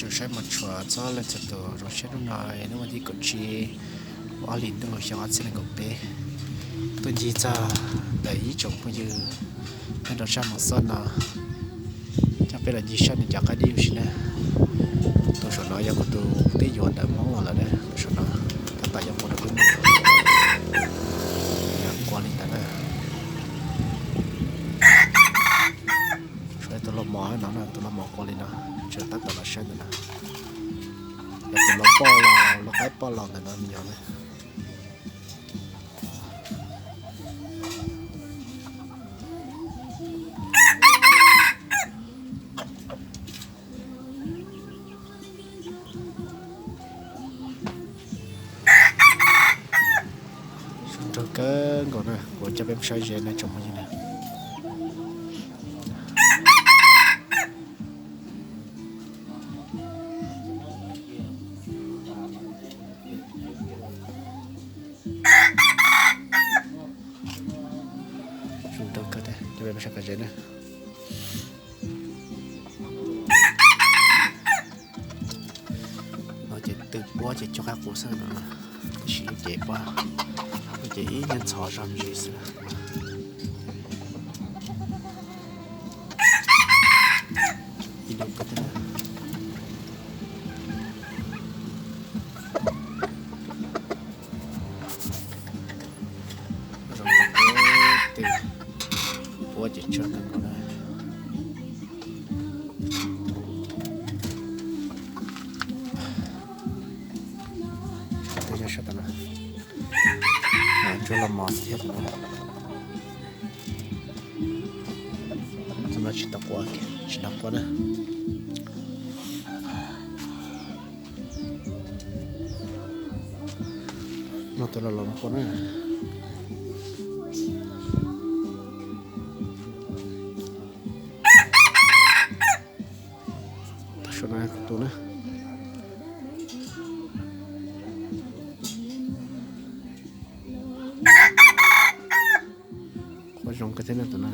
Saib mus tshuav txog leej txhua tus zoo siab hnub no, hnub vas thib kaum tsib, ob hlis ntuj xyoo ob txhiab nees nkaum peb. Tuaj ncig txog ntawm ib tsoom phooj ywg nyob rau sab Moos Xob no, coj peb los ncig saib nws cov qaib dib ua si na. Tus saum no yog kuv tus tij yuav ntawm Hmoob los lawm na, tus saum no tab tom yog kuv tus tub mus. Yog qua li ntawd na. Tshuav tus lauj mos no na, tus lauj mos qua li no, tseem tab tom los saib ntawm no. Yog tus lauj poj los, lauj qaib poj los ntawm no me nyuam na. Zoo nraug kawg nkaus na, kuv coj peb mus saib ze na tsoom phooj ywg na. Zoo nraug kawg, coj peb mus saib qab zeb na. No ces twb puab ces cog qab qus xwb no, tab sis lub cev puab, lub cev ib nyuag ntxhov zog me ntsis xwb. Ib lub kawg thiab na. Zoo kawg, twb puab ces tsawg kawg nkaus na. Twb nyob sab tom no, ntsuag los mos thiab tom no. Tom no tsis tau qua, tsis tau qua na. No tus los los qua na. Tam sim no kuv tus na. Qua zoo kawg thiab na tus no.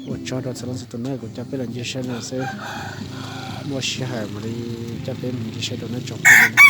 Ua tsaug rau txhua leej txhua tus na, kuv coj peb los ncig saib no xwb. Muaj sij hawm mam li coj peb mus ncig saib dua na tsoom phooj ywg.